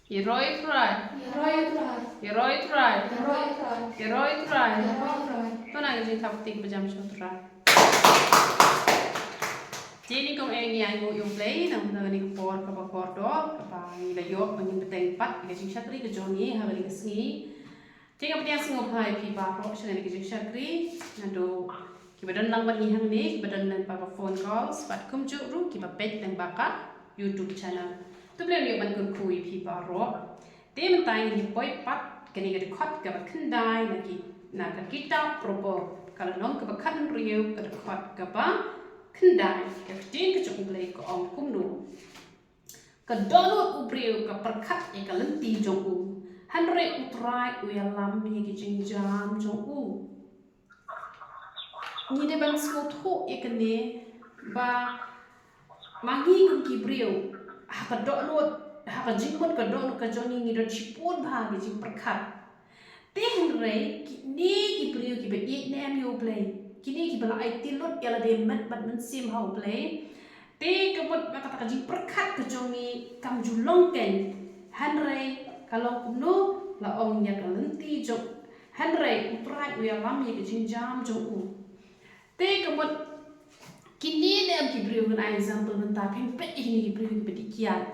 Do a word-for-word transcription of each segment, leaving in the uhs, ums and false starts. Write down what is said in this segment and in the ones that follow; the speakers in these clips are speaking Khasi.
Ïaroh ïa U Trai. Ïaroh ïa U Trai. Ïaroh ïa U Trai. Ïaroh ïa U Trai. Ïaroh ïa U Trai. Ïaroh ïa U Trai. To ngin ai ka jingthap kti kaba jam sha U Trai. Te nyngkong eh ngi ainguh ïa U Blei na kane ka por kaba kordor kaba ngi la ïoh ba ngin bteng pat ïa ka jingshakri ka jong ngi ha kane ka sngi. Te nga pdiang sngewbha ïa phi baroh sha kane ka jingshakri, naduh kiba don lang bad ngi hangne, kiba don lyngba ka phone calls bad kumjuh ruh kiba peit lyngba ka YouTube channel. To U Blei un ïoh ban kyrkhu ïa phi baroh. Te mynta ngin ïa poi pat kane ka dkhot kaba khyndai na ki, na ka kitab Proverb, ka lynnong kaba khathynriew, ka dkhot kaba khyndai. Ka ktien ka jong U Blei ka ong kumno: Ka dohnud u briew ka pyrkhat ïa ka lynti jong u, hynrei U Trai u ïalam ïa ki jingjam jong u. Ngi dei ban sngewthuh ïa kane ba ma ngi kum ki briew, ha ka dohnud, ha ka jingmut ka dohnud ka jong ngi, ngi don shibun bha ki jingpyrkhat. Te hynrei kine ki briew kiba ïeit ne em ïa U Blei, kine kiba la aiti lut ïa lade met bad mynsiem ha U Blei, te ka mut ba kata ka jingpyrkhat ka jong ngi kam ju long keiñ. Hynrei ka long kumno? La ong ïa ka lynti jong, hynrei U Trai u ïalam ïa ka jingjam jong u. Te ka mut kine ne em ki briew, ngan ai example mynta, phin peit ïa kine ki briew kiba dih kiad.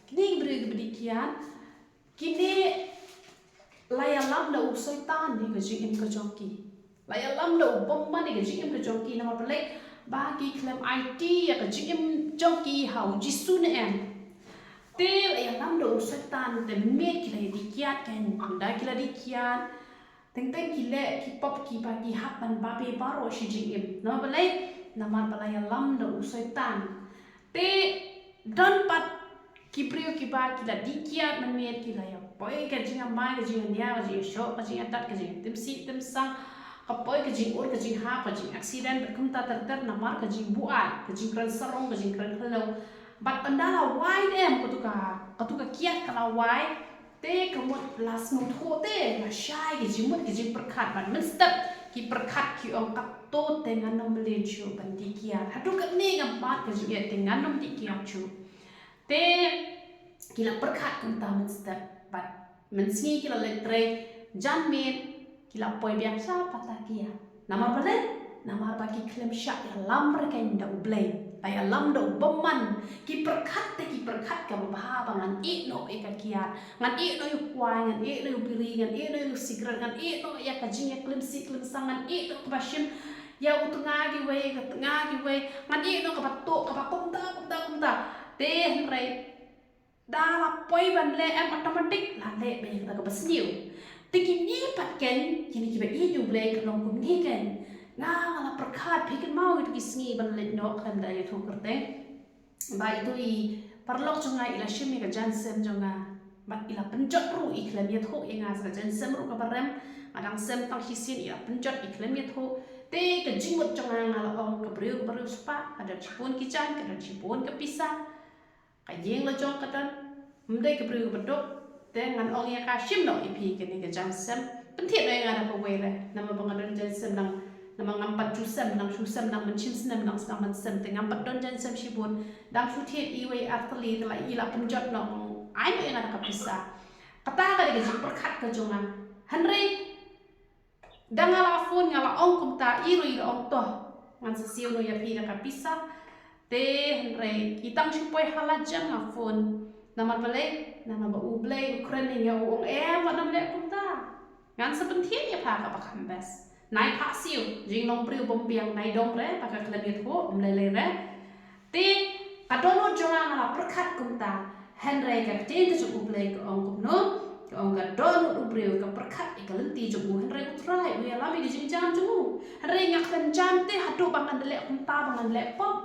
Kine ki briew kiba dih kiad, kine la ïalam da u Soitan ïa ka jingim ka jong ki. La ïalam da u bymman ïa ka jingim ka jong ki, namar balei? Ba ki khlem aiti ïa ka jingim jong ki ha U Jisu ne em. Te la ïalam da u Soitan, te mynmiet ki la ïa dih kiad keiñ, ynda ki la dih kiad, teng teng ki leh ki pop kiba ki hap ban babe baroh shi jingim. Namar balei? Namar ba la ïalam da u Soitan. Te don pat ki briew kiba ki la dih kiad mynmiet, ki la ïa poi ka jingïamai, ka jingïania, ka jingïashoh, ka jingïadat, ka jingïatimsih timsang, ka poi ka jingud ka jinghap, ka jingaccident bad kumta ter ter namar ka jingbuaid, ka jingkren sarong, ka jingkren khlaw. Bad ynda la wai ne em katu ka, katu ka kiad ka la wai, te ka mut la sngewthuh, te la shai ka jingmut ka jingpyrkhat, bad mynstep ki pyrkhat ki ong, kato te ngan ym mlien shuh ban dih kiad. Haduh katne ngam pat ka jingeh, te ngan ym dih kiad shuh. Te ki la pyrkhat kumta mynstep, bad mynsngi ki la leit trei, janmiet ki la poi biang sha pata kiad. Namar balei? Namar ba ki khlem shah ïalam ryngkat da U Blei. La ïalam da u bymman. Ki pyrkhat te ki pyrkhat kaba bha ba ngan ïeh noh ïa ka kiad, ngan ïeh noh ïa u kwai, ngan ïeh noh ïa u biri, ngan ïeh noh ïa u sikret, ngan ïeh noh ïa ka jingïaklimsih klimsang, ngan ïeh noh kaba shim ïa u tnga kiwei, ka tnga kiwei, ngan ïeh noh kaba tuh, kaba kumta kumta kumta. Te hynrei da la poi ban leh em, automatic la leh beit ïa kata kaba sniew. Te kine pat keiñ, kine kiba ïeit ïa U Blei ka long kumne keiñ. Nga, nga la pyrkhat, phi kynmaw kito ki sngi ban leit noh khlem da ïathuh kyrteng, ba ito i paralok jong nga i la shim ïa ka jaiñsem jong nga, bad i la pynjot ruh, i khlem ïathuh ïa nga sa ka jaiñsem ruh kaba rem. Nga dang sem tang shisien, i la pynjot, i khlem ïathuh. Te ka jingmut jong nga, nga la ong, ka briew kaba riewspah, ka don shibun ki jaiñ, ka don shibun ka pisa. Ka ïing la jong ka don, ym dei ka briew kaba duk. Te ngan ong ïa ka, shim noh ïa phi kane ka jaiñsem, pynthied noh ïa nga da kawei re, namar ba nga don jaiñsem nang, namar ngam pat ju sem nang, shu sem nang mynshem snem, nang sdang ban sem, te ngam pat don jaiñsem shibun. Dang shu thied iwei ar tylli, te la i la pynjot noh, ai noh ïa nga da ka pisa. Kata ka dei ka jingpyrkhat ka jong nga. Hynrei da nga la phone, nga la ong kumta, i ruh i la ong, to, ngan sa siew noh ïa phi da ka pisa. Te hynrei i tang shu poi ha la jan nga phone. Namar balei? Namar ba U Blei u kren ïa nga, u ong, em, wat nym leh kumta. Ngan sa pynthied ïa pha kaba kham best. Nai phah siew, jinglong briew bym biang, nai dom re, ba ka khlem ïathuh, ym lei lei re. Te ka dohnud jong nga, nga la pyrkhat kumta. Hynrei ka ktien ka jong U Blei ka ong kumno? Ka ong, ka dohnud u briew ka pyrkhat ïa ka lynti jong u, hynrei U Trai u ïalam ïa ki jingjam jong u. Hynrei nga khlem jam te haduh ba ngan da leh kumta, ba ngan leh pop.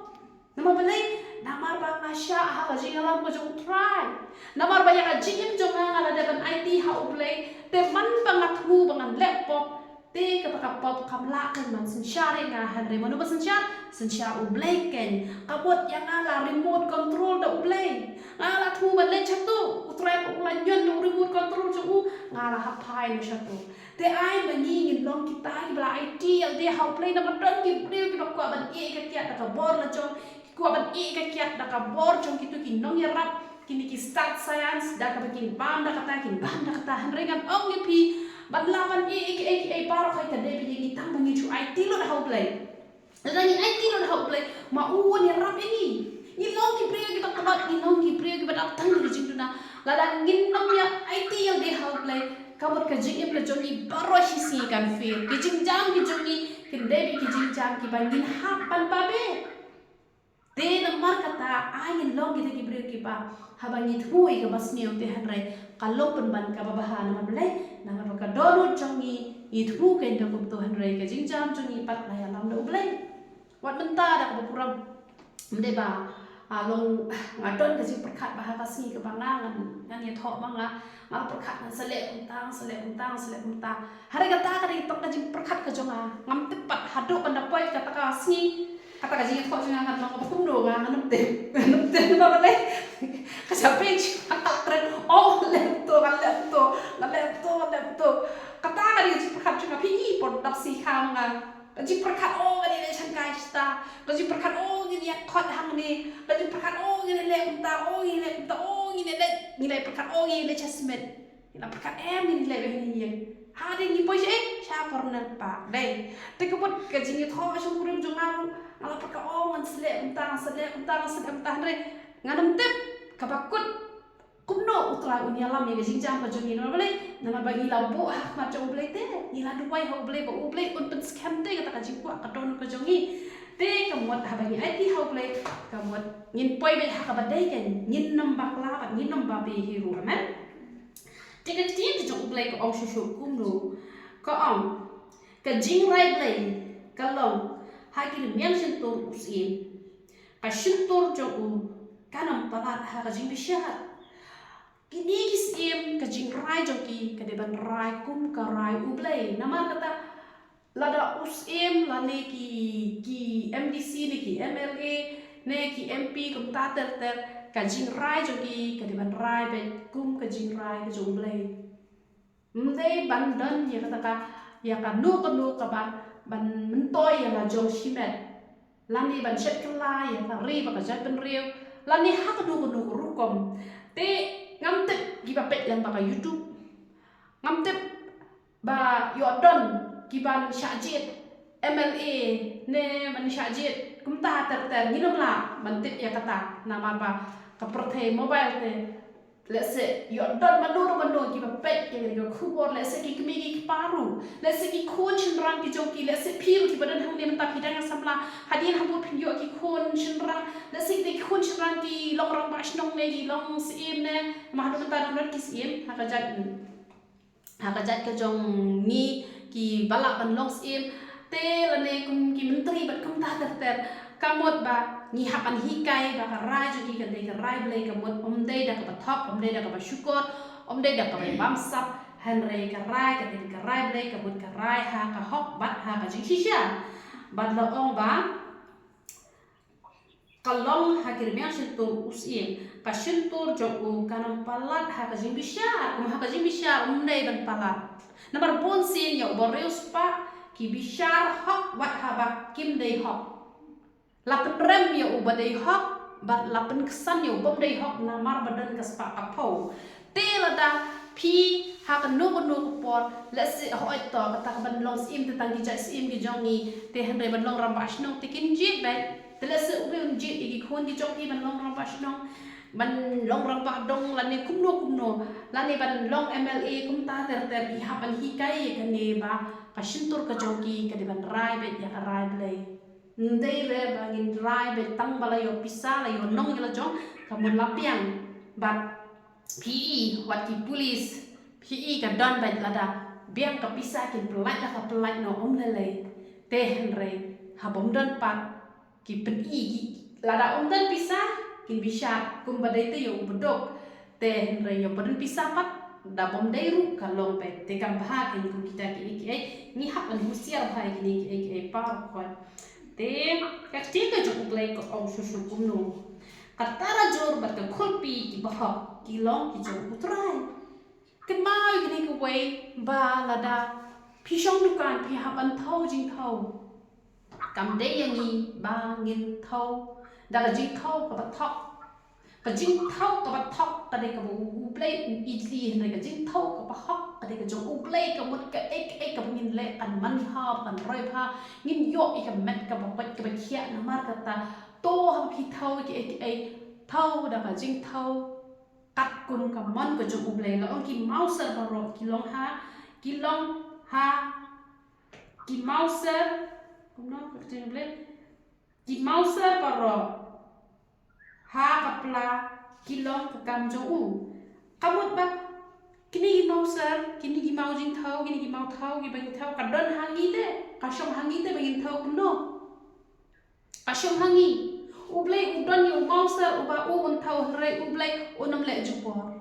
Namar balei? Namar ba nga shah ha ka jingïalam ka jong U Trai. Namar ba ïa ka jingim jong nga, nga la dep ban aiti ha U Blei. Te man ba nga thmu ba ngan leh pop, te kata ka pop kam lah keiñ ban synshar ïa nga, hynrei mano ba synshar? Synshar U Blei keiñ. Ka mut ïa nga la remote control da U Blei. Nga la thmu ban leit shato, U Trai pat u la ñion da u remote control jong u, nga la hap phai noh shato. Te ai ba ngi ngin long kita kiba la aiti ïa lade ha U Blei, namar don ki briew kiba kwah ban ïeh ïa ka kiad da ka bor la jong, ki kwah ban ïeh ïa ka kiad da ka bor jong kito ki nongïarap. kine ki start science, da kaba kin bam da kata, kin bam da kata, hynrei ngan ong ïa phi, ban lah ban ïa, ïa, ïa, ïa, baroh kata ka dei ba ïa ngi tang ba ngin shu aiti lut ha U Blei. Lada ngi aiti lut ha U Blei, ma u un ïarap ïa ngi. Ngi long ki briew kiba khlad, ngi long ki briew kiba dap tang da ka jingduna. Lada ngin ym ïa aiti ïa lade ha U Blei, ka mut ka jingim ka jong ngi baroh shi sngi kan fail. Ki jingjam ki jong ngi kin dei ki jingjam kiba ngin hap ban babe. Te namar kata, ai ngin long kita ki briew kiba, haba ngi thmu ïa kaba sniew te hynrei ka long pynban kaba bha namar balei, namar ba ka dohnud jong ngi, ngi thmu kein da kumto hynrei ka jingjam jong ngi pat la ïalam da U Blei. Wat mynta da kaba burom, ym dei ba, ah, long, nga don ka jingpyrkhat ba ha ka sngi kaba nga ngan, ngan ïathoh ba nga, nga pyrkhat ngan sa leh kumta, ngan sa leh kumta, ngan sa leh kumta. Hynrei kata ka dei tang ka jingpyrkhat ka jong nga. Ngam tip pat haduh ban da poi kata ka sngi, kata ka jingïathoh jong nga ngan long kaba kumno, nga ngan ym tip. Ngan ym tip namar balei, ka shaphrang ngan klet tren, oh, ngan leh kumto, ngan leh kumto, ngan leh kumto, ngan leh kumto. Kata ka dei ka jingpyrkhat jong nga, phi i por dap shi kham nga. Ka jingpyrkhat, oh, ngan ïaleh shangkai shata. Ka jingpyrkhat, oh, ngan ïakhoit hangne. Ka jingpyrkhat, oh, ngan ïaleh kumta, oh, ngan ïaleh kumta, oh, ngan ïaleh, ngan ïaleh pyrkhat, oh, ngan ïaleh sha smet. Ngan ïaleh pyrkhat, em, ngan ïaleh bad ngan ïeng. Hadien ngi poi sha, eh, sha corner park. Dei. Te ka mut ka jingïathoh shongkurim jong nga ruh, nga la pyrkhat, oh, ngan sa leh kumta, ngan sa leh kumta, ngan sa leh kumta, hynrei ngan ym tip kaba kut kumno U Trai un ïalam ïa ka jingjam ka jong ngi, namar balei, namar ba ngi la buh ha khmat jong U Blei te, ngi la duwai ha U Blei ba U Blei un pynskhem te kata ka jingkwah ka dohnud ka jong ngi. Te ka mut haba ngi aiti ha U Blei, ka mut ngin poi beit ha kaba dei kein, ngin nym bakla bad ngin nym babe hi ruh, amen. Te ka ktien ka jong U Blei ka ong shuh shuh kumno, ka ong, ka jingrai Blei ka long ha ki rmiang shyntur u syiem. Ka shyntur jong u kan ym palat ha ka jingbishar. Kine ki syiem, ka jingrai jong ki ka dei ban rai kum ka rai U Blei. Namar kata, lada u syiem lane ki, ki M D C ne ki M L A ne ki M P kumta ter ter, ka jingrai jong ki ka dei ban rai beit kum ka jingrai ka jong U Blei. Ym dei ban don ïa kata ka, ïa kano kano kaba ban myntoi ïa la jong shimet, lane ban shet kylla ïa ka ri bad ka jaitbynriew, lane ha kano kano ka rukom. Te ngam tip kiba peit lyngba ka YouTube, ngam tip ba ïoh don kiban shah jied M L A ne ban shah jied kumta ter ter, ngin ym lah ban tip ïa kata namar ba ka pyrthei mobile te. Lehse ïoh don mano mano kiba peit ïa kane ka khubor, lehse ki kmie ki kpa ruh, lehse ki khun shynrang ki jong ki, lehse phi ruh kiba don hangne mynta phi dang samla, hadien ha bud phin ïoh ki khun shynrang, lehse ki khun shynrang ki long rangbah shnong ne ki long syiem ne, ma haduh mynta dang don ki syiem ha ka jait, ha ka jait ka jong ngi kiba lah ban long syiem te lane kum ki myntri bad kumta ter ter. Ka mut ba ngi hap ban hikai ba ka rai jong ki ka dei ka rai Blei, ka mut ym dei da kaba thok, ym dei da kaba shukor, ym dei da kaba bamsap, hynrei ka rai ka dei ka rai Blei, ka mut ka rai ha ka hok bad ha ka jingshisha. Bad la ong ba ka long ha ki rmiang shyntur u syiem, ka shyntur jong u kan ym palat ha ka jingbishar, kum ha ka jingbishar ym dei ban palat. Namar bun sien ïa u ba riewspah ki bishar hok wat haba kim dei hok. La pynrem ïa u ba dei hok bad la pynksan ïa u bym dei hok namar ba don ka spah ka phew. Te lada phi ha kano kano ka por, lehse hooid to kata ka ban long syiem te tang ki jait syiem ki jong ngi, te hynrei ban long rangbah shnong te kin jied beit. Te lehse u dei un jied ïa ki khun ki jong ki ban long rangbah shnong, ban long rangbah dong lane kumno kumno, lane ban long M L A kumta ter ter, ngi hap ban hikai ïa kane ba ka shyntur ka jong ki ka dei ban rai beit ïa ka rai Blei. Ym dei re ba ngin rai beit tang ba la ïoh pisa, la ïoh nong ïa la jong, ka mut la biang. Bad phi i wat ki pulit, phi i ka don beit lada biang ka pisa kin pyllait la ka pyllait noh, ym lei lei. Te hynrei haba ym don pat ki pyni ki, lada ym don pisa kin bishar kumba dei te ïa u ba duk. Te hynrei ïa ba don pisa pat da bym dei ruh ka long beit. Te kam bha kein kum kita kiei kiei, ngi hap ban husiar bha ïa kine kiei kiei baroh khoit. Te ka ktien ka jong U Blei ka ong shuh shuh kumno, ka tarajur bad ka khulpi kiba hok ki long ki jong U Trai. Kynmaw ïa kine kiwei ba lada phi shong dukan phi hap ban thew jingthew. Kam dei ïa ngi ba ngin thew da ka jingthew kaba thok. Ka jingthaw kaba thok ka dei kaba u Blei u ijli, hynrei ka jingthaw kaba hok ka dei ka jong u Blei. Ka mut kaei kaei kaba ngin leh kan manbha, kan roibha, ngin ïoh ïa ka met kaba koit kaba khiah. Namar kata to haba phi thaw ïa kiei kiei, thaw da ka jingthaw katkum ka mon ka jong u Blei. La ong ki mawser baroh ki long ha, ki long ha, ki mawser, kumno ka ktien u Blei? Ki mawser baroh ha ka pla ki long ka kam jong u. Ka mut ba kine ki mawser, kine ki maw jingthaw, kine ki maw thaw kiba ngi thaw, ka don ha ngi te, ka shong ha ngi te ba ngin thaw kumno? Ka shong ha ngi. U Blei u don ïa u mawser uba u un thaw, hynrei u Blei un ym leh jubor.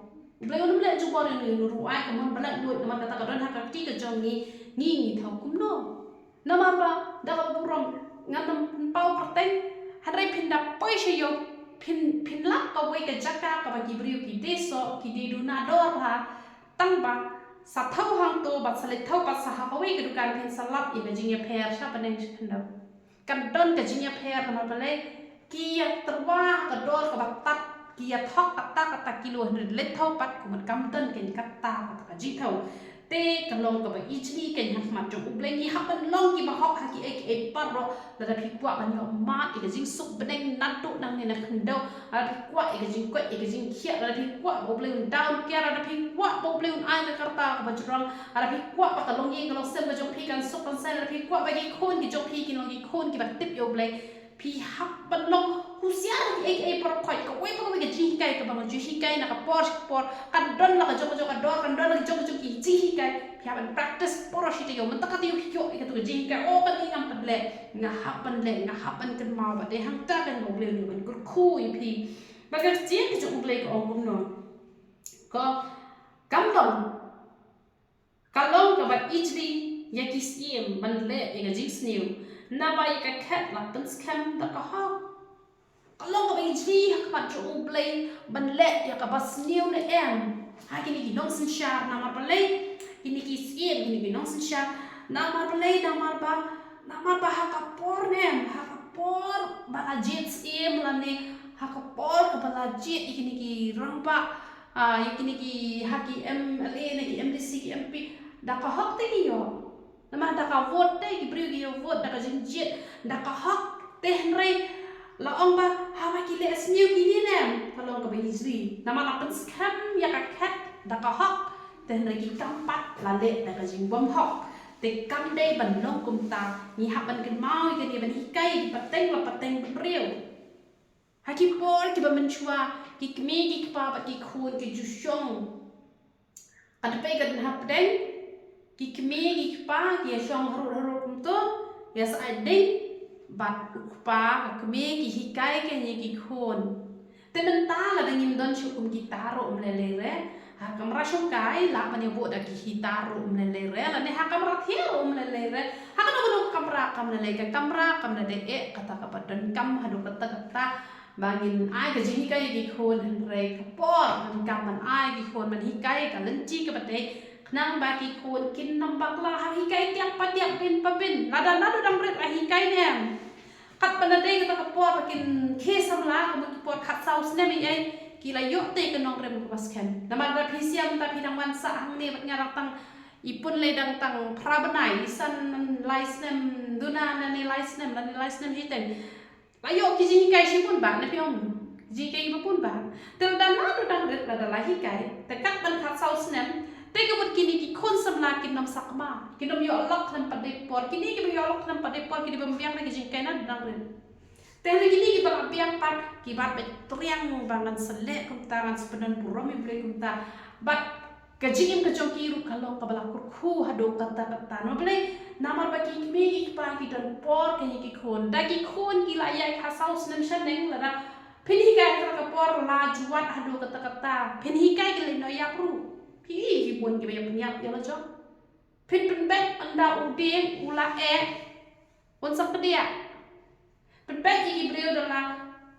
U Blei un ym leh jubor ïa u, u ruh ai ka mon ba laitluid, namar kata ka don ha ka kti ka jong ngi, ngi ngi thaw kumno. Namar ba da kaba burom ngan ym paw kyrteng, hynrei phin da poi sha ïew, phin, phin lap kawei ka jaka kaba ki briew ki die soh, ki die duna dor bha, tang ba sa thaw hangto bad sa leit thaw pat sa ha kawei ka dukan, phin sa lap ïa ka jingïapher sha bneng sha khyndew. Kan don ka jingïapher namar balei? Ki ïa tyrwa ha ka dor kaba tad, ki ïa thok katta katta kilo, hynrei leit thaw pat kumut kam don kane katta katta ka jingthaw. Te ka long kaba ijli kane ha khmat jong u Blei. Ngi hap ban long kiba hok ha kiei kiei baroh. Lada phi kwah ban ïoh mad ïa ka jingsuk bneng naduh nangne na khyndew, lada phi kwah ïa ka jingkoit ïa ka jingkhiah, lada phi kwah ba u Blei un da, un kiar, lada phi kwah ba u Blei un ai ka rta kaba jrong, lada phi kwah ba ka longïing ka longsem ka jong phi kan suk kan saiñ, lada phi kwah ba ki khun ki jong phi kin long ki khun kiba tip ïa u Blei, phi hap ban long husiar ha kiei kiei baroh khoit. Kawei pa kawei ka jinghikai kaba nga ju hikai na ka por sha ka por, kan don la ka jong ka jong ka dor, kan don la ka jong ka jong ki jinghikai. Phi hap ban practice baroh shi taïew, mynta ka taïew phi ïoh ïa katu ka jinghikai, o kane ngam pat leh, nga hap ban leh, nga hap ban kynmaw. Bad dei hangta kaba u Blei un ïoh ban kyrkhu ïa phi. Bad ka ktien ka jong u Blei ka ong kumno? Ka, kam long, ka long kaba ijli ïa ki syiem ban leh ïa ka jingsniew, naba ïa ka khet la pynskhem da ka hok. Ka long kaba ijli ha khmat jong u Blei ban leh ïa kaba sniew ne em ha kine ki nongsynshar. Namar balei? Kine ki syiem, kine ki nongsynshar. Namar balei? Namar ba, namar ba ha ka por ne em, ha ka por ba la jied syiem lane ha ka por kaba la jied ïa kine ki rangbah, ah, ïa kine ki, ha ki M L A ne ki M D C, ki M P, da ka hok te ki ïoh. Namar da ka vote te ki briew ki ïa vote, da ka jingjied da ka hok. Te hynrei la ong ba haba ki leh sniew kine ne em, ka long kaba ijli. Namar la pynskhem ïa ka khet da ka hok, te hynrei ki kam pat la leh da ka jingbymhok. Te kam dei ban long kumta. Ngi hap ban kynmaw ïa kane ban hikai ïa ki pateng la pateng bynriew. Ha ki por kiba mynshuwa, ki kmie ki kpa bad ki khun ki ju shong. Ka dei peit ka dei hapdeng, ki kmie ki kpa ki ïa shong harud harud kumto, ïa sa ai ding, bad u kpa, ka kmie ki hikai kane ki khun. Te mynta lada ngim don shuh kum kita ruh ym lei lei re. Ha kamra shongkai lah ban ïa buh da ki heater ruh ym lei lei re. Lane ha kamra thiar ruh ym lei lei re. Ha kano kano ka kamra kam lei lei, ka kamra kam lei lei eh, kata kaba donkam haduh katta katta ba ngin ai ka jinghikai ïa ki khun, hynrei ka por donkam ban ai ki khun ban hikai ka lynti kaba dei. Khnang ba ki khun kin ym bakla ha hikai tiak pa tiak, bin pa bin. Lada naduh dang rit la hikai ne em. Katba la dei kata ka por ba kin khie samla, kumba ki por khatsaw snem ei ei, ki la ïoh tei ka nongrim kaba skhem. Namar da phi shem, da phi dang wan sah hangne bad nga dang tang, i pun lei dang tang phra bnai, i san lai snem duna, lane lai snem, lane lai snem shiteng. La ïoh ki jinghikai shibun bah, na phi ong, jinghikai ba bun bah. Te lada naduh dang rit lada la hikai, te kat ban khatsaw snem, te ka mut kine ki khun samla kin ym sakma, kin ym ïoh lok khlem pat dei por. Kine kiba ïoh lok khlem pat dei por, kine bym biang na ki jinghikai naduh dang rit. Te hynrei kine kiba la biang pat, ki bat beit triang ba ngan sa leh kumta, ngan sa pynbun burom ïa u Blei kumta. Bad ka jingim ka jong ki ruh ka long kaba la kyrkhu haduh katta katta. Namar balei? Namar ba ki kmie ki kpa ki don por kane ki khun. Da ki khun ki la ïaid ha saw snem shaneng, lada phin hikai ha ka por la juat haduh katta katta, phin hikai ki leit noh ïap ruh. Phi i ki bun kiba ïa pynïap ïa la jong. Phin pynbeit ynda u dieng u la eh, un sa kdiah. Pynbeit ïa ki briew da la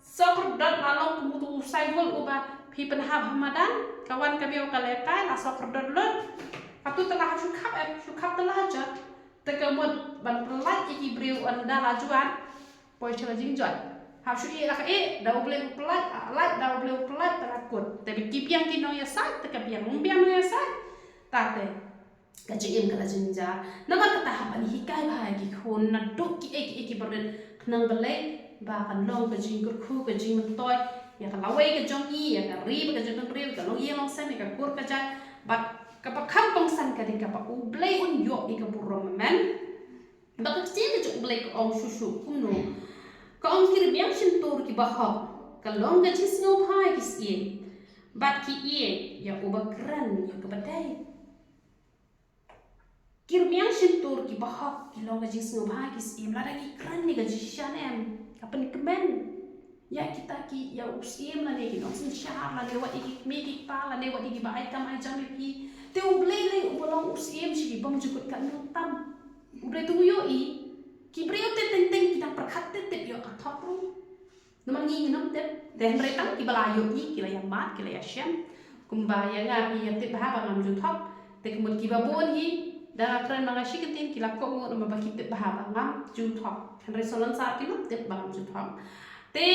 sokrdot, la long kum utu u saibul uba phi pynhap ha madan, ka wan ka miaw ka lehkai, la sokrdot lut. Katto te la hap shu khap, eh, shu khap te la jot. Te ka mut ban pyllait ïa ki briew ynda la juat, poi sha la jingjot. Hap shu ïeh la ka ïeh, da U Blei u pyllait, ah, lait, da U Blei u pyllait, te la kut. Te ba ki biang ki nongïasaid, te ka biang, ym biang nongïasaid. Ta te ka jingim ka la jynjar. Namar kata hap ban hikai bha ïa ki khun naduh kiei kiei kiba rit, khnang balei, ba kan long ka jingkyrkhu, ka jingmyntoi ïa ka lawei ka jong ngi, ïa ka ri bad ka jaitbynriew, ka longïing longsem, ïa ka kur ka jait. Bad kaba kham kongsan ka dei kaba U Blei un ïoh ïa ka burom, amen. Bad ka ktien ka jong U Blei ka ong shuh shuh kumno? Ka ong, ki rmiang shyntur kiba hok ka long ka jingsngewbha ïa ki syiem, bad ki ïeit ïa uba kren ïa kaba dei. Ki rmiang shyntur kiba hok ki long ka jingsngewbha ïa ki syiem. Lada ngi kren ïa ka jingshisha, ne em, ka pynkmen ïa kita ki, ïa u syiem lane ki nongsynshar lane wat ïa ki kmie ki kpa lane wat ïa kiba ai kam ai jam ïa phi. Te U Blei lei uba long u syiem sha ki bymjukut katno tam. U Blei te u ïohi. Ki briew te teng teng ki dang pyrkhat tip tip ïoh ka thok ruh. Namar ngi ngim tip. Te hynrei tang kiba la ïohi ki la ïa mad, ki la ïa shem. Kumba ïa nga, ïa tip bha ba ngam ju thok. Te ka mut kiba bun hi, da nga kren ma nga shi kyntien ki la kohnguh namar ba ki tip bha ba ngam ju thok. Hynrei sngewlyngngoh kim tip ba ngam ju thok. Te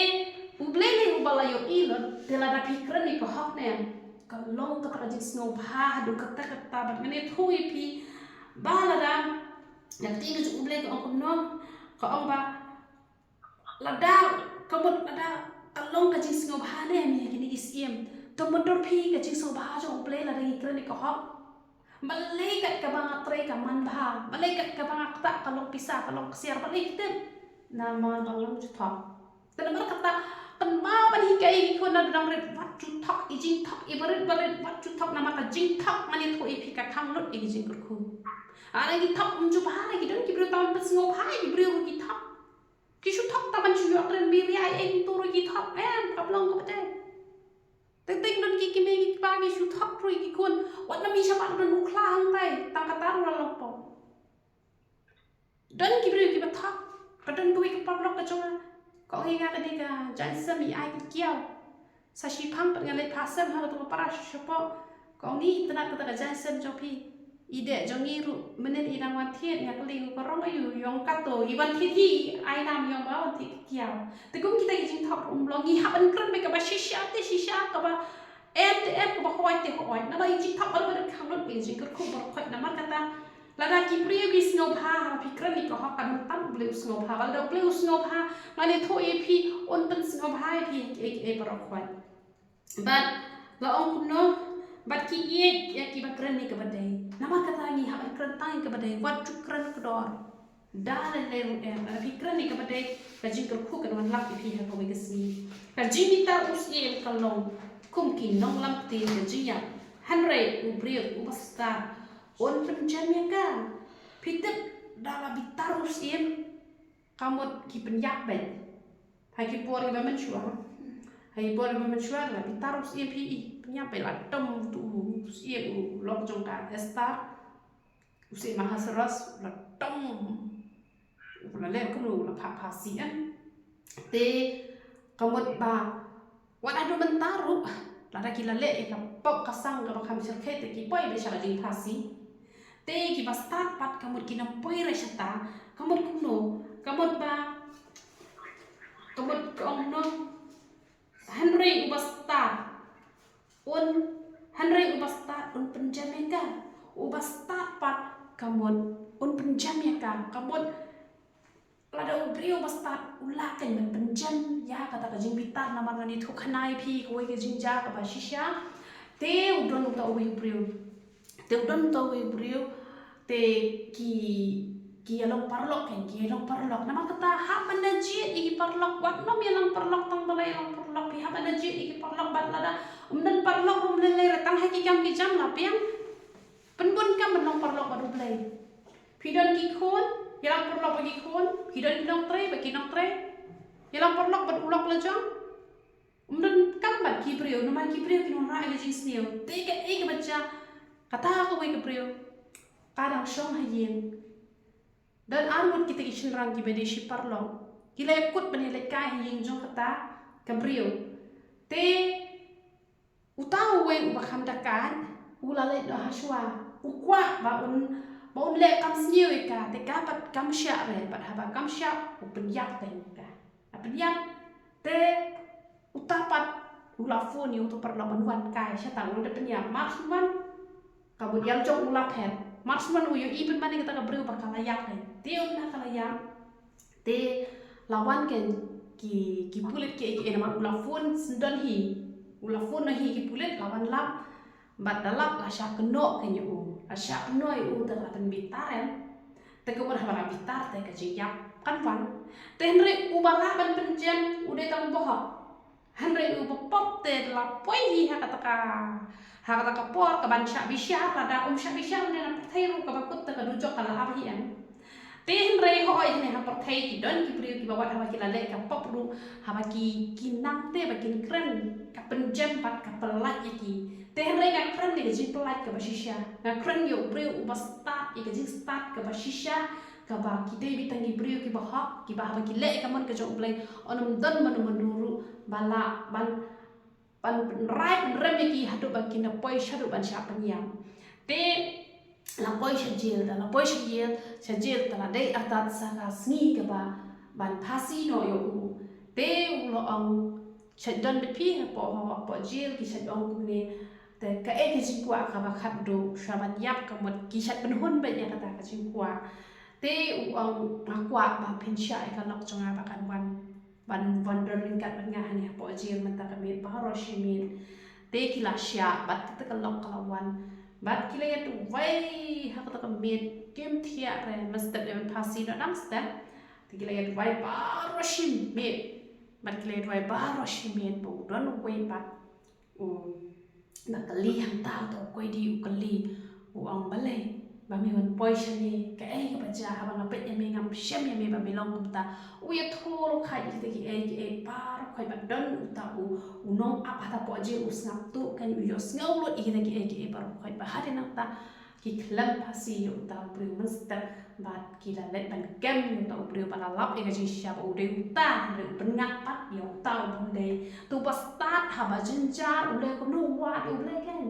U Blei lei uba la ïohi lut, te lada phi kren ïa ka hok, ne em, ka long kata ka jingsngewbha haduh katta katta. Bad ngan ïathuh ïa phi ba lada, ïa ka ktien ka jong U Blei ka ong kumno, ka ong ba lada ka mut lada ka long ka jingsngewbha, ne em, ïa kine ki syiem, te mutdur phi ka jingsngewbha jong U Blei lada ngi kren ïa ka hok. Balei kat kaba nga trei ka man bha, balei kat kaba nga ktah ka long pisa, ka long ksiar, balei ki tip? Namar ba ngam ju thok. Te namar kata, kynmaw ban hikai ïa ki khun naduh dang rit, wat ju thok, i jingthok iba rit ba rit, wat ju thok, namar ka jingthok, ngan ïathuh ïa phi, ka khang lut ïa ki jingkyrkhu. Lada ngi thok ym ju bha, ki don ki briew tang ban pynsngewbha ïa ki briew ruh ki thok. Ki shu thok tang ban shu ïoh kren biria, ïa ïing tu ruh ki thok, em, ka long kaba dei. Teng teng don ki kmie ki kpa ki shu thok ruh ïa ki khun. Wat nym ïa shaphang don u khla hangtai, tang kata ruh la long pop. Don ki briew kiba thok, ka don kawei ka paralok ka jong nga. Ka ong ïa nga ka dei ka jaiñsem, i ai ka kiaw. Sa shiphang pat nga leit phah sem ha katu ka para sha shapoh. Ka ong, ngi itynnad kata ka jaiñsem jong phi. I dei jong ngi ruh mynnin i dang wan thied, nga kylli nga, ka rong aïu, i ong kato, i wan thied hi, ai nam, i ong ba wan thied ka kiaw. Te kum kita ki jingthok ruh ym long, ngi hap ban kren beit kaba shisha te shisha, kaba em te em, kaba hooid te hooid. Namar i jingthok baroh baroh ka khang lut ïa i jingkyrkhu baroh khoit. Namar kata lada ki briew ki sngewbha ha ba phi kren ïa ka hok, ka don tam U Blei u sngewbha. Ba lada U Blei u sngewbha, ngan ïathuh ïa phi, un pynsngewbha ïa phi ïa kiei kiei baroh khoit. Bad la ong kumno, bad ki ïeit ïa kiba kren ïa kaba dei. Namar kata ngi hap ban kren tang ïa kaba dei, wat ju kren kdor. Da lei lei ruh em, lada phi kren ïa kaba dei, ka jingkyrkhu kan wan lap ïa phi ha kawei ka sngi. Ka jingbitar u syiem ka long kum ki nonglam ktien ka jingïap, hynrei u briew uba stad un pynjem ïa ka. Phi tip, da la bitar u syiem, ka mut ki pynïap beit. Ha ki por kiba mynshuwa. Ha ki por kiba mynshuwa la bitar u syiem, phi i, pynïap beit, la dom tu u syiem, u lok jong ka Esther. U syiem Ahasuerus, la dom. U la leh kumno, u la phah phasi, em. Te ka mut ba wat haduh mynta ruh, lada ki la leh ïa ka pop ka sang kaba kham shyrkhei te ki poi beit sha ka jingphasi. Te kiba stad pat ka mut ki nang poi re shata, ka mut kumno, ka mut ba, ka mut ka ong kumno, hynrei uba stad un, hynrei uba stad un pynjem ïa ka. Uba stad pat ka mut un pynjem ïa ka, ka mut lada u briew uba stad u lah kein ban pynjem ïa kata ka jingbitar, namar ngan ïathuh khana ïa phi kawei ka jingjia kaba shisha. Te u don uta uwei u briew. Te u don uta uwei u briew. Te ki, ki ïalong paralok kein, ki ïalong paralok. Namar kata hap ban da jied ïa ki paralok, wat nym ïalang paralok tang ba la ïalang paralok. Phi hap ban da jied ïa ki paralok, bad lada ym don paralok ruh ym lei lei re, tang ha ki kam ki jam la biang. Pynbun kam ban long paralok bad U Blei. Phi don ki khun, ïalang paralok bad ki khun. Phi don ki nongtrei, bad ki nongtrei, ïalang paralok bad u lok la jong. Ym don kam bad ki briew, namar ki briew ki nang rah ïa ka jingsniew. Te kaei kaba jia, kata kawei ka briew ka dang shong ha ïing. Don arngut kita ki shynrang kiba dei shi paralok. Ki la ïakut ban ïaleit kai ha ïing jong kata ka briew. Te uta uwei uba kham da kait, u la leit noh ha shuwa. U kwah ba un, ba un leh kam sniew ïa ka, te ka pat kam shah re, bad haba kam shah, u pynïap kein ïa ka. La pynïap. Te uta pat u la phone ïa uto u paralok ban wan kai shatang, u la dep pynïap. Mar shu wan, ka mut ïa la jong u la phet. Mar shu wan u ïohi pynban ïa kata ka briew ba ka la ïap. Te ynda ka la ïap, te la wan ki, ki pulit ki, ki, namar u la phone shen don hi. U la phone noh hi ki pulit, la wan lap. Bad da lap la shah kynnoh kein ïa u. La shah kynnoh ïa u te la pynbitar em. Te ka mut haba la bitar te ka jingïap kan wan. Te hynrei uba lah ban pynjem u dei tang u bahok. Hynrei uba pop te la poi hi ha kata ka, ha kata ka por kaban shah bishar, lada um shah bishar ne na pyrthei ruh kaba kut te ka dujok ka la ap hi em. Te hynrei hooid, hynrei ha pyrthei ki don ki briew kiba wat haba ki la leh ka pop ruh, haba ki, ki nang te ba kin kren, ka pynjem bad ka pyllait ïa ki. Te hynrei nga kren ïa ka jingpyllait kaba shisha. Nga kren ïa u briew uba stad ïa ka jingstad kaba shisha, kaba ki dei beit tang ki briew kiba hok, kiba haba ki leh ïa ka mon ka jong U Blei, un ym don mano mano ruh ba lah ban, ban rai pynrem ïa ki haduh ba kin da poi shaduh ban shah pynïap. Te la poi sha jail, da la poi sha jail, sha jail te la dei artat sa ka sngi kaba ban phasi noh ïa u. Te u la ong, shait don beit phi hapoh, hapoh jail, ki shait ong kumne. Te kaei ka jingkwah kaba khatduh, shuwa ban ïap ka mut ki shait pynhun beit ïa kata ka jingkwah. Te u ong, nga kwah ba phin shah ïa ka lok jong nga ba kan wan, ban, ban don ryngkat bad nga hangne hapoh jail mynta ka miet baroh shi miet. Te ki la shah bad kata ka lok ka la wan. Bad ki la ïa duwai ha kata ka miet, kim thiah re, mynstep dei ban phasi noh dang step. Te ki la ïa duwai baroh shi miet. Bad ki la ïa duwai baroh shi miet ba u don uwei pat. U, ba kylli hangta uta u koidi u kylli. U ong, balei ba me wan poi shane, kaei kaba jia, haba nga peit ïa me ngam shem ïa me ba me long kumta. U ïathuh lehkai ïa kita kiei kiei baroh khoit ba don uta u, u nongap hata hapoh jail, u sngap tuh kein, u ïohsngew lut ïa kita kiei kiei baroh khoit ba hadien nangta ki khlem phasi ïa uta u briew mynstep. Bad ki la leit ban kem ïa uta u briew ba la lap ïa ka jingshisha ba u dei uta, hynrei u pynngat pat ïa uta u bym dei. Te uba stad haba jynjar u leh kumno, u wad ïa U Blei kein.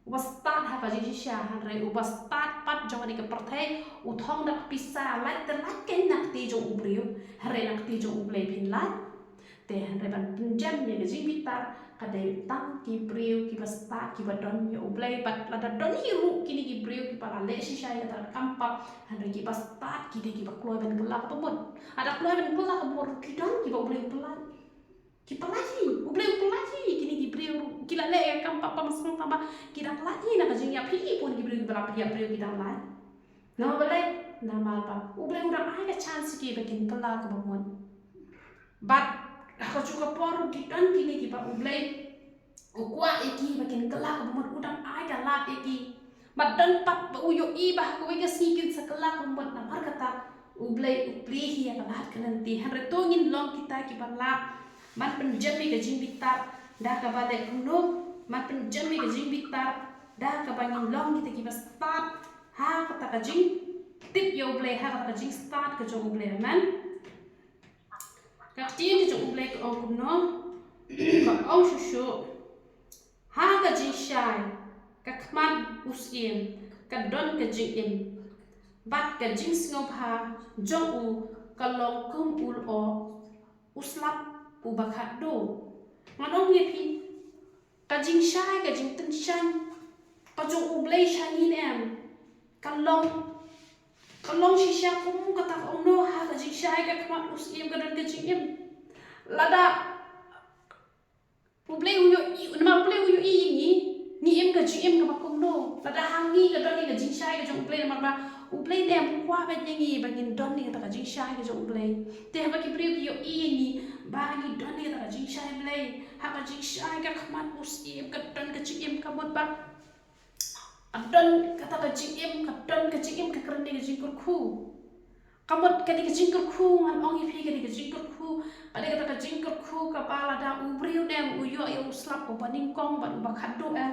Uba stad ha ka jingshisha, hynrei uba stad pat jong kane ka pyrthei, u thong da ka pisa, lait te lait kein na kti jong u briew, hynrei na kti jong U Blei phin lait. Te hynrei ban pynjem ïa ka jingbitar ka dei tang ki briew kiba stad, kiba don ïa U Blei. Bad lada don hi ruh kine ki briew kiba la leh shisha ïa kata ka kam pap, hynrei kiba stad ki dei kiba kloi ban kylla kaba mut. Lada kloi ban kylla kaba mut ruh ki don kiba U Blei u pyllait. Ki pyllait hi, U Blei u pyllait hi, kine ki briew ruh ki la leh ïa ka kam pap, pap, tangba ki dang lait hi na ka jingïap hi, bun ki briew kiba la pynïap briew ki dang lait. Namar balei? Namar ba U Blei u dang ai ka chance ïa ki ba kin kylla kaba mut. Bad ha kajuh ka por ruh ki don kine kiba U Blei u kwah ïa ki ba kin kylla kaba mut, u dang ai da lad ïa ki. Bad don pat ba u ïohi ba ha kawei ka sngi kin sa kylla kaba mut, namar kata U Blei u plie hi ïa ka lad ka lynti. Hynrei to ngin long kita kiba lah ban pynjem ïa ka jingbitar da kaba leh kumno? Ban pynjem ïa ka jingbitar da kaba ngin long kita kiba stad ha kata ka jingtip ïa U Blei, ha kata ka jingstad ka jong U Blei. Amen. Ka ktien ka jong U Blei ka ong kumno? Ka ong shuh shuh, ha ka jingshai ka khmat u syiem ka don ka jingim, bad ka jingsngewbha jong u ka long kum u lyoh u slap uba khatduh. Ngan ong ïa phi, ka jingshai, ka jingtyngshaiñ ka jong U Blei sha ngi ne em, ka long, ka long shisha kum kata ka ong kumno, ha ka jingshai ka khmat u syiem ka don ka jingim. Lada U Blei u ïohi, namar U Blei u ïohi ïa ngi, ngi im ka jingim kaba kumno. Lada ha ngi ka don ïa ka jingshai ka jong U Blei, namar ba U Blei ne em u kwah beit ïa ngi ba ngin don ïa kata ka jingshai ka jong U Blei. Te haba ki briew ki ïohi ïa ngi ba ngi don ïa kata ka jingshai Blei, ha ka jingshai ka khmat u syiem ka don ka jingim, ka mut ba ka don kata ka jingim, ka don ka jingim, ka kren ïa ka jingkyrkhu. Ka mut kane ka jingkyrkhu, ngan ong ïa phi, kane ka jingkyrkhu ka dei kata ka jingkyrkhu kaba lada u briew ne em u ïoh ïa u slap uba nyngkong bad uba khatduh, eh,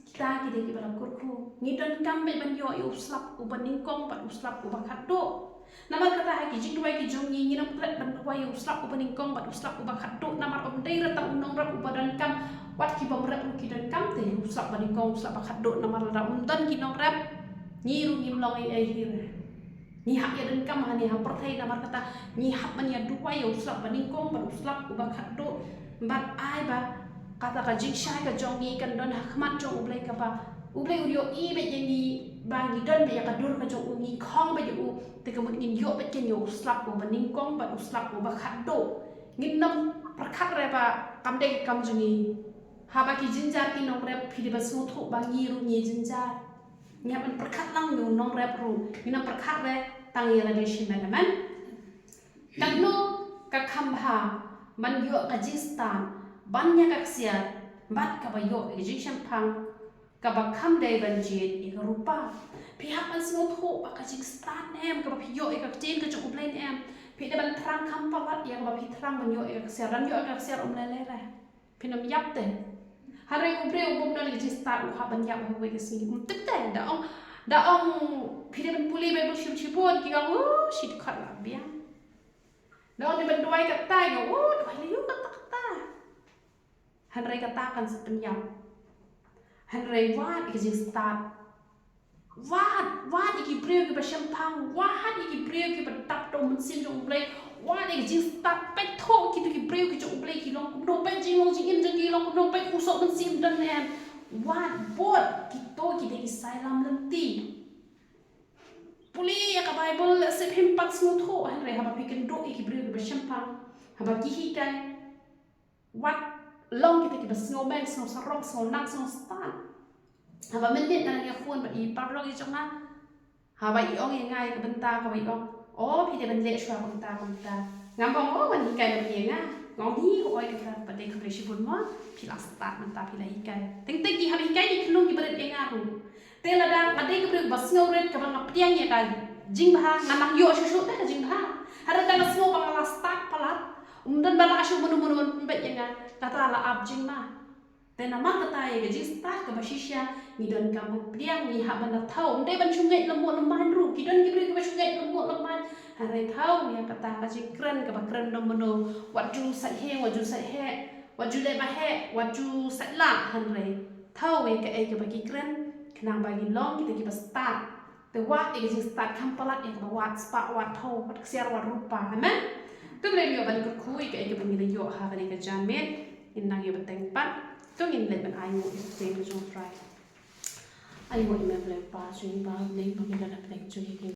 kita ki dei kiba la kyrkhu. Ngi donkam beit ban ïoh ïa u slap uba nyngkong bad u slap uba khatduh. Namar kata ha ki jingduwai ki jong ngi, ngin ym klet ban duwai ïa u slap uba nyngkong bad u slap uba khatduh, namar ym dei re tang u nongrep uba donkam, wat ki bym rep ruh ki donkam te u slap uba nyngkong, u slap uba khatduh, namar lada ym don ki nongrep, ngi ruh ngim long ei ei hi re. Ngi hap ïa donkam hangne ha pyrthei, namar kata ngi hap ban ïa duwai ïa u slap ba nyngkong bad u slap uba khatduh, bad ai ba kata ka jingshai ka jong ngi kan don ha khmat jong U Blei, kaba U Blei u ïohi beit ïa ngi ba ngi don beit ïa ka dur ka jong u, ngi khong beit ïa u, te ka mut ngin ïoh beit ken ïa u slap uba nyngkong bad u slap uba khatduh. Ngin nym pyrkhat re ba kam dei ka kam jong ngi. Haba ki jynjar ki nongrep, phi dei ban sngewthuh ba ngi ruh ngi jynjar. Ngi hap ban pyrkhat lang ïa u nongrep ruh. Ngin nym pyrkhat re tang ïa lade shimet, amen. Katno ka kham bha ban ïoh ka jingstad ban ïa ka ksiar bad kaba ïoh ka jingshemphang kaba kham dei ban jied ïa ka rupa. Phi hap ban sngewthuh ba ka jingstad ne em kaba phi ïoh ïa ka ktien ka jong U Blei ne em, phi dei ban thrang kham palat ïa kaba phi thrang ban ïoh ïa ka ksiar. Lada ym ïoh ïa ka ksiar, ym lei lei re. Phin ym ïap te. Hynrei u briew u bym don ïa ka jingstad u hap ban ïap ha kawei ka sngi? Ym tip te. Da ong, da ong phi dei ban pule Baibl shibun shibun, ki ong, "Oh, shi dkhot la biang." Da ong dei ban duwai katta, ki ong, "Oh, duwai lei ïa katta katta." Hynrei kata kan sa pynïap. Hynrei wad ïa ka jingstad. Wad, wad ïa ki briew kiba shemphang, wad ïa ki briew kiba dap da u Mynsiem jong U Blei, wad ïa ka jingstad. Peit, thoh kito ki briew ki jong U Blei ki long kumno, peit jinglong jingim jong ki long kumno, peit u soh mynsiem don ne em. Wad, bud, kito ki dei ki sailam lynti. Pule ïa ka Baibl, lehse phim pat sngewthuh, hynrei haba phi kynduh ïa ki briew kiba shemphang, haba ki hikai, wat long kita kiba sngewmeng, sngewsarong, sngewsnang, sngewstad. Haba mynmiet nga dang ïa phone bad i paralok i jong nga, haba i ong ïa nga ïa ka bynta kaba i ong, "Oh, phi dei ban leh shuwa kumta kumta." Ngam ong, "Oh, wan hikai ma phi ïa nga." Nga ong, "Hi, hooid, kata pat dei khublei shibun mo, phi la stad mynta, phi la hikai." Teng teng ki haba hikai ki khyllung kiba rit ïa nga ruh. Te lada nga dei ka briew ba sngewrit, kaba nga pdiang ïa ka jingbha, nga nang ïoh shuh shuh te ka jingbha. Hynrei lada nga sngew ba nga la stad palat, ym don ba lah shuh mano mano ban pynbeit ïa nga, kata la ap jingma. Te namar kata ïa ka jingstad kaba shisha ngi donkam ban pdiang, ngi hap ban da thaw. Ym dei ban shu ngeit lynmut lynban ruh, ki don ki briew kiba shu ngeit lynmut lynban. Hynrei thaw ïa kata ka jingkren kaba kren da mano, wat ju sait heh, wat ju sait heh, wat ju leh ba heh, wat ju sait lah, hynrei thaw ïa kaei kaba ki kren, khnang ba ngin long kita kiba stad. Te wad ïa ka jingstad kham palat ïa kaba wad spah, wad thaw, wad ksiar, wad rupa. Amen. Te Blei ïoh ban kyrkhu ïa kaei kaba ngi la ïoh ha kane ka janmiet. Ngin nang ïoh bteng pat. Te ngin leit ban ainguh ïa ka ktien ka jong U Trai. Ainguh ïa me Blei Kpa jong ngi ba ha bneng, ba ngi la dap bteng jong ngi.